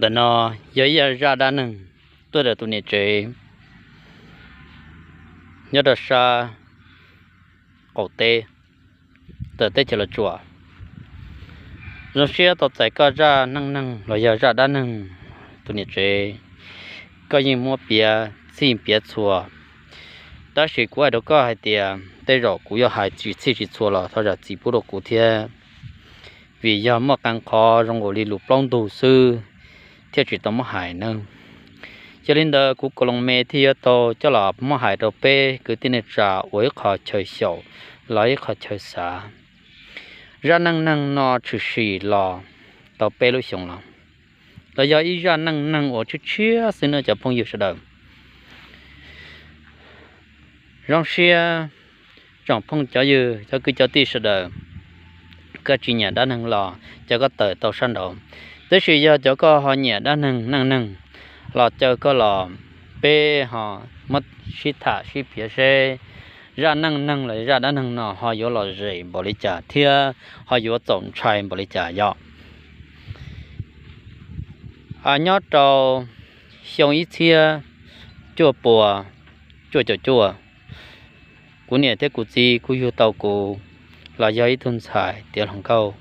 Ntawm no yog ib zaj dab neeg tuaj ntawm tus niam tsev nyob rau sab qaum teb, teb chaws Los Tsuas. Zoo siab tau txais koj zaj neej neeg los yog zaj dab neeg, tus niam tsev. Koj yeej muab piav txhij piav txhua, tab sis kuv hais rau koj hais tias tej zaum kuv yuav hais tsis txhij tsis txhua los thov zam txim pub rau kuv thiab, vim yog muaj qee qhov zoo nkaus li lus plaub ntug xwb thiaj tsis tau muab hais nawb. Yog li ntawd kuv Koos Loos Me thiaj yuav tau coj los muab hais rau peb kwv tij neej tsa ua ib qho chaw xyaum los ib qho chaw xav. Zaj neej neeg no tshwm sim los tau peb lub xyoos los, los yog ib zaj neej neeg uas tshiab tshiab xwb no cov phooj ywg sawv daws. Zoo siab tsoom phooj cov ywg cov kwv cov tij sawv daws, koj tsis nyiam dab neeg los cov koj tawm tau sab nraud, tab sis yog cov koj ho nyiam dab neeg neej neeg los caw koj los peb ho muab sib tham sib piav seb zaj neej neeg los zaj dab neeg no ho yuav lom zem npaum li cas thiab ho yuav txaus ntshai npaum li cas yom. Nyob rau xyoo ib txhiab cuaj pua cuaj caum cuaj, kuv niam thiab kuv txiv kuj yug tau kuv los yog ib tug ntxhais tiav hluas nkauj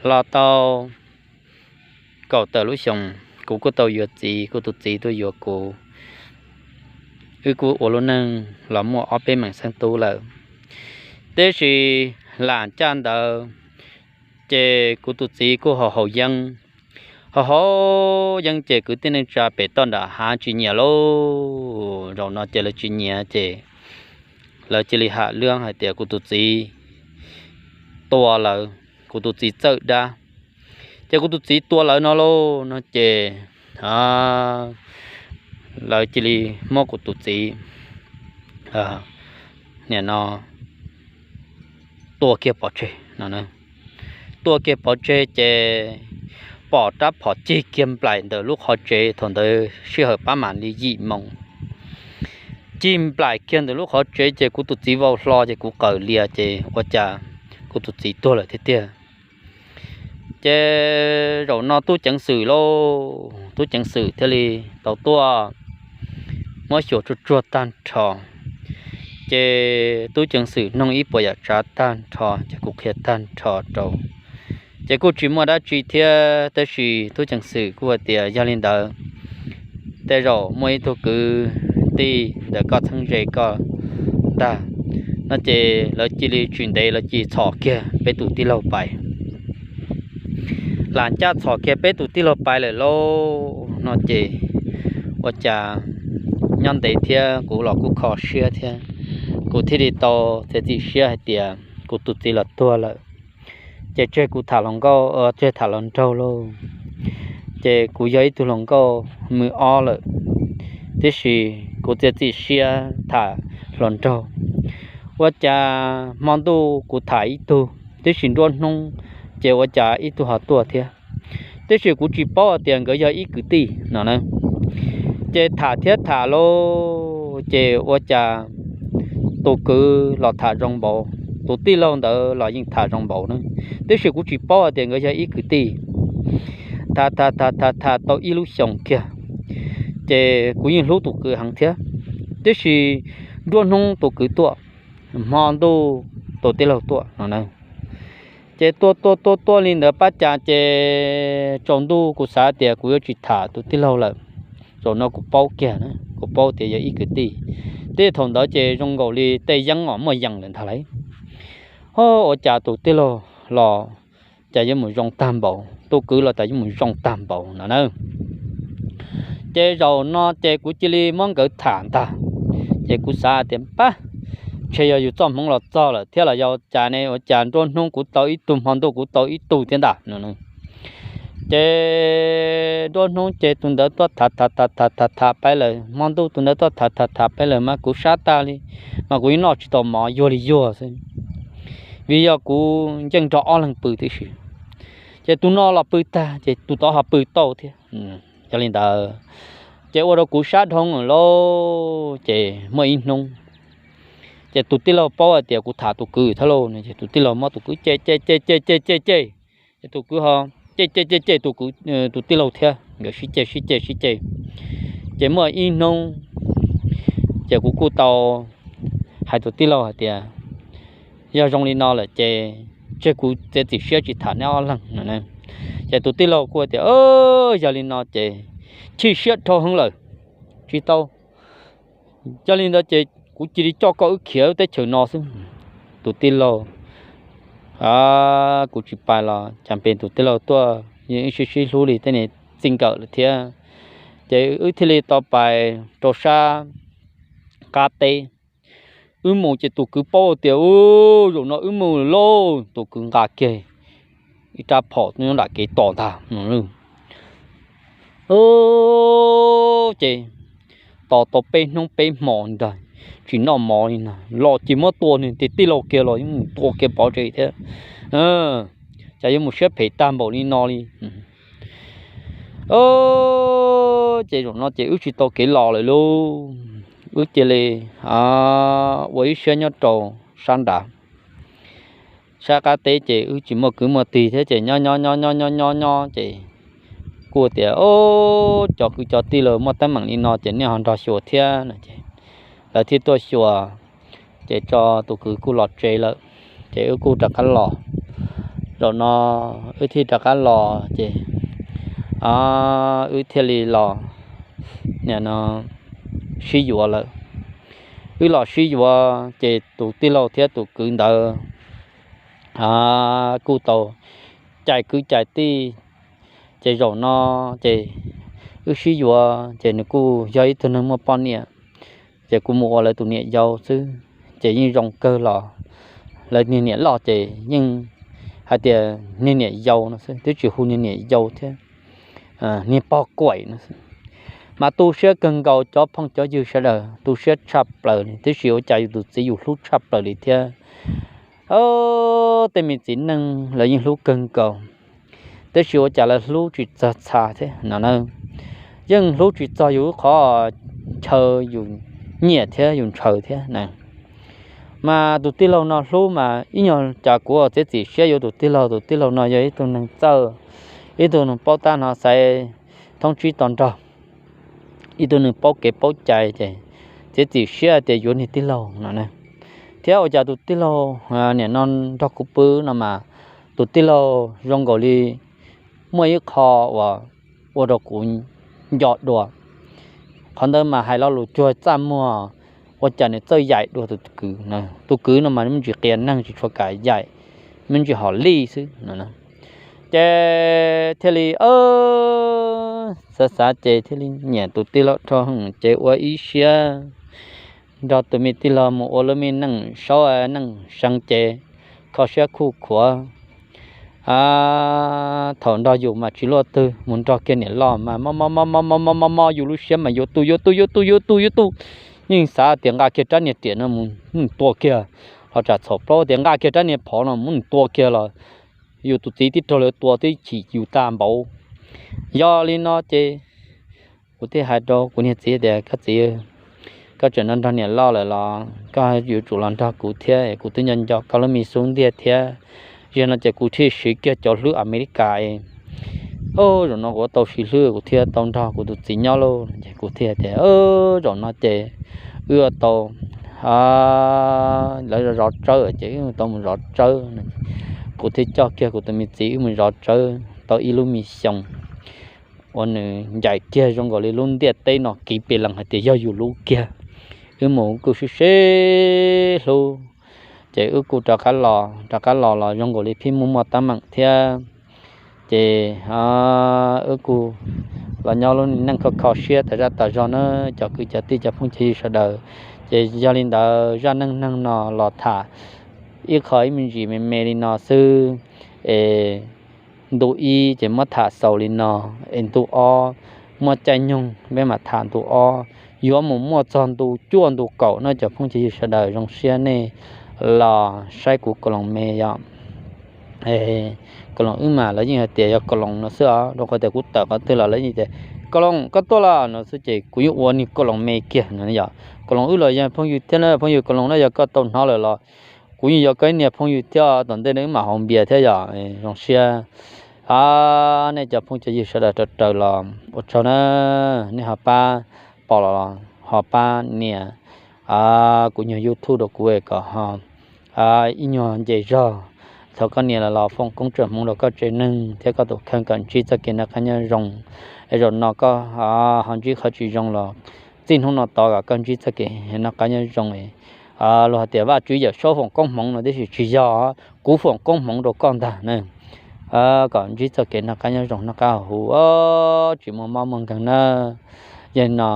los tau kaum tawm lub xyoos, kuv kuj tau yuav txiv, kuv tus txiv tuaj yuav kuv. Wb kuj ua lub neej los muaj ob peb meem xeeb tub lawm, tiam sis lam caj ntawd ces kuv tus txiv kuj haus haus yeeb. Haus haus yeeb ces kwv tij neej tsa pem toj nram hav tsis nyiam lauj. Zaum no ces lawv tsis nyiam ces lawv cia li ham luag hais tias kuv tus txiv tua lawv, kuv tus txiv txawj dab, ces kuv tus txiv tua lawv no lauj no ces lawv cia li muab kuv tus txiv nim no tua kiag pov tseg no. Tua kiag pov tseg ces pom rab phom cig kiag nplaim ntawm lub qhov tsev, thaum ntawd sij hawm pab mam li yim moos, cig nplaim kiag ntawm lub qhov tsev ces kuv tus txiv vau hlo ces kuv qawm lias ces ua cas kuv tus txiv tuag lawm tiag tiag. Ces zaum no tub ceev xwm lauj, tub ceev xwm thiaj li tau tuaj muab xyuas tsuag tsuag tag nrho. Ces tub ceev xwm noog ib puas yam tsav tag nrho ces kuv qhia tag nrho rau, ces kuj tsis muaj dab tsi thiab, tab sis tub ceev xwm kuj hais tias yog li ntawd tej zaum muaj ib tug kwv tij ntawm koj txheeb ze koj ntag no ces lawv cia li tsis ntev lawv cia li txhom kiag peb tus tij laug pais. Lam caj txhom kiag peb tus tij laug pais lawm lauj no ces ua cas nyob ntev thiab kuv los kuj kho siab thiab, kuv thiaj li tau txiav txim siab hais tias kuv tus txiv los tuag lawm ces tseg kuv tham hluas nkauj, tseg tham hluas nraug lauj. Ces kuv yog ib tug hluas nkauj mws ob lawm, tiam sis kuv txiav txim siab tham hluas nraug. Ua cas hmo ntuj kuv tham ib tug, tiam sis nruab hnub ces ua cas ib tug ho tuaj thiab, tiam sis kuv tsis paub hais tias nkawd yog ib kwv tij no na. Ces tham thiab tham lauj, ces ua cas tus kwv los tham zoo npaum, tus tij laug ntawd los yeej tham zoo npaum na, tiam sis kuv tsis paub hais tias nkawd yog ib kwv tij. Tham tham tham tham tham tau ib lub xyoos kiag, ces kuv yeej hlub tus kwv heev thiab, tiam sis nruab hnub tus kwv tuaj, hmo ntuj tus tij laug tuaj no na. Ces tuaj tuaj tuaj tuaj li ntawd pab cas ces tsaus ntuj kuv xav tias kuv yuav tsis tham tus tij laug lawm. Zaum no kuv paub kiag, kuv paub tias yog ib kwv tij. Tib thaum ntawd ces zoo nkaus li tej yeeb uas muaj yees lawm ntag lauj. Ho ua cas tus tij laug los cas yuav mus zoo tag npaum, tus kwv los cas yuav mus zoo tag npaum no na. Ces zaum no ces kuv cia li muab nkawd tham ntag. Ces kuv xav tias pab, ntshe yog yus txoj hmoov los txog lawm thiab los yog cas ne, ua cas nruab hnub kuv tau ib tug, hmo ntuj kuv tau ib tug thiab ntag no. Ces nruab hnub ces tus ntawd tuaj tham tham tham tham tham peb lawm, hmo ntuj tus ntawd tuaj tham tham tham peb lawm mas kuv sab tag li, mas kuv yeej noj tsis tau mov, yuag li yuag xwb, vim yog kuv yeej nrog ob leeg pw tib si. Ces tus no los pw tag ces tus tod ho pw tau thiab. Yog li ntawd ces ua rau kuv sab dhau lauj. Ces muaj ib hnub ces tus tij laug paub hais tias kuv tham tus kwv thiab lauj, ces tus tij laug muab tus kwv cem cem cem cem cem cem, ces tus kwv ho ces ces ces ces tus kwv, tus tij laug thiab nkawd sib ceg sib ceg sib ceg. Ces muaj ib hnub ces kuv kuj tau hais tus tij laug hais tias, yog zoo li no lawm ces tseg kuv txiav txim siab tsis tham neb ob leeg no. Ces tus tij laug kuj tias, yog li no ces chim siab dhau heev lawm, tsis tau, yog li ntawd ces kuv cia li coj koj wb khiav teb chaws no xwb. Tus tij laug, kuv tsis pais los cas pes tus tij laug tuaj yeej wb sib sib hlub li tej niag txij nkawm lawm thiab. Ces wb thiaj li tau pais rau sab qab teb. Wb mus ces tus kwv paub tias, u, zaum no wb mus lauj, tus kwv nqa kiag ib rab phom nyob nram kev tos ntag. Ces tos tau peb hnub peb hmo ntag, tsis noj mov li na, los ces muab tua nws tus tij laug kiag los yeej mus tua kiag pov tseg thiab. Cas yuav mus siab phem tag npaum li no li. Ces zaum no ces wb tsis tau kev los lawm lauj, wb cia li ua ib siab nyob rau sab nrad, sab qab teb ces wb tsis muaj kwv muaj tij thiab ces nyob nyob nyob nyob nyob nyob nyob ces kuj tias, o, cov kwv cov tij lawv muaj teeb meem li no ces nej ho nrog xyuas thiab no ces lawv thiaj tuaj xyuas, ces tso tus kwv kuj los tsev lawm, ces wb kuj rov qab los. Zaum no wb thiaj rov qab los ces wb thiaj li los, nim no sib yuav lawm. Wb los sib yuav ces tus tij laug thiab tus kwv ntawd kuj tau cais kwv cais tij. Ces zaum no ces wb sib yuav ces nws kuj yog ib tug neeg muaj poj niam, ces kuv mus ua lawv tus niam yau xwb, ces yeej zoo kawg los. Lawv niag niam loj ces yeej hais tias niag niam yau no xwb, twb tsis hu niag niam yau thiab, niag pog kuaim no xwb. Mas tu siab kawg nkaus cov phooj cov ywg sawv daws, tu siab tshaj plaws li, tab sis ua cas yus tus txiv yus hlub tshaj plaws li thiab. Tej me txiv neej lawv yeej hlub kawg nkaus, tab sis ua cas lawv hlub tsis txog txha thiab no na. Yeej hlub tsis txog yus qhov chaw yus nyiam thiab yus ntshaw thiab na. Mas tus tij laug no hlub mas ib nyuag cas kuv txiav txim siab yuav tus tij laug, tus tij laug no yog ib tug neeg txawj, ib tug neeg paub tab no xaiv thoob tsib to nrog, ib tug neeg paub kev paub cai ces txiav txim siab tias yuav niag tij laug no na. Thiab ua cas tus tij laug nim no nrog kuv pw no mas tus tij laug zoo nkaus li muaj ib qho uas ua rau kuv nco dua. Qhov ntawd mas hais lo lus cuag txaj muag, ua cas nws txawj yaim dua tus kwv. Tus kwv no mas me ntsis qias neeg tsis tshua kam yaim, me ntsis hom lij xwb no. Ces thiaj li xav xav ces thiaj li nyiam tus tij laug dhau heev ces ua ib siab nrog tus me tij laug mus ua lub me neej saub neej seev ces kho siab khuj khuav. Thaum nrog yus mas tsis luaj twg, mus nrog kiag niam loj mas mob mob mob mob mob mob mob mob yus lub siab mas yuav tu yuav tu yuav tu yuav tu yuav tu. Yeej xav tias nqa kiag rab niag riam no mus tua kiag los tsam txhaum plaub, tias nqa kiag rab niag phom no mus tua kiag los yus tus txiv tib raug lawv tua twb chim yus tag npaum. Yog li no ces kuv thiaj hais rau kuv niag txiv tias, koj txiv, koj tseem nrog niam loj lawm los koj yuav tsum los nrog kuv thiab, kuv twb nco nco koj lub me xub ntiag thiab. Zaum no ces kuv thiaj siv kiag cov hlwb Amelikas. Zaum no kuv tau siv hlwb kuv thiaj tau nrog kuv tus txiv nyob lauj. Ces kuv thiaj tias, zaum no ces wb tau, lawv zov tsawb ces wb tau mus zov tsawb. Kuv thiaj coj kiag kuv tus me txiv wb mus zov tsawb tau ib lub me xyoo uas nws ncaim kiag zoo nkaus li lub ntiaj teb no kiv pes lees hais tias yog yus lub kiag. Wb mus kuj sib sib hlub, ces wb kuj rov qab los, rov qab los los zoo nkaus li pheej muaj muaj teeb meem thiab. Ces wb kuj los nyob lub neej kho kho siab tas zaj tas zog na cov kwv cov tij cov phooj cov ywg sawv daws. Ces yog li ntawd zaj neej neeg no los tham ib qho ib me ntsis me me li no xwb es ntu ib ces muab tham xaus li no, es ntu ob muaj caij nyoog peb mam tham ntu ob. Yuav mus muaj txog ntu cuaj ntu kaum no cov phooj cov ywg sawv daws, zoo siab nej los saib kuv Koos Loos me yom. Koos Loos wb mas lawv yeej hais tias yog Koos Loos no xwb os, rau qhov tias kuv tawm qhov twg los lawv yeej tias, Koos Loos koj tuaj los no xwb ces kuv yeej ua niag Koos Loos me kiag no yom. Koos Loos wb los yog phooj ywg thiab na, phooj ywg Koos Loos na, yog koj tau hnov lawm los kuv yeej yog koj ib niag phooj ywg thiab, tom ntej no wb mam haus npias thiab yom. Zoo siab A, nej cov phooj cov ywg sawv daws raws raws los ua tsaug na, nej ho pab pom los ho pab nias kuv nyuag YouTube rau kuv kom ho ib nyuag nce zog. Thaum koj nias los los foom koob tsawg hmoov rau koj tsev neeg thiab koj tus kheej kom ntsib txoj kev noj qab nyob zoo. Es zaum no koj ho ntsib qhov tsis zoo los txij hnub no tod kom koj ntsib txoj kev noj qab nyob zoo. Luag hais tias Vajtswv Yawmsaub foom koob hmoov no tib si tsis yog, kuv foom koob hmoov rau koj ntag na. Kom ntsib txoj kev noj qab nyob zoo noj qab haus huv, tsis muaj mob muaj nkeeg na. Yog li no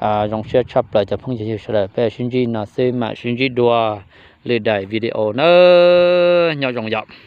zoo siab tshaj plaws cov phooj cov ywg sawv daws, peb sib ntsib no xwb, mam sib ntsib dua lwm daim video na. Nyob zoo yom.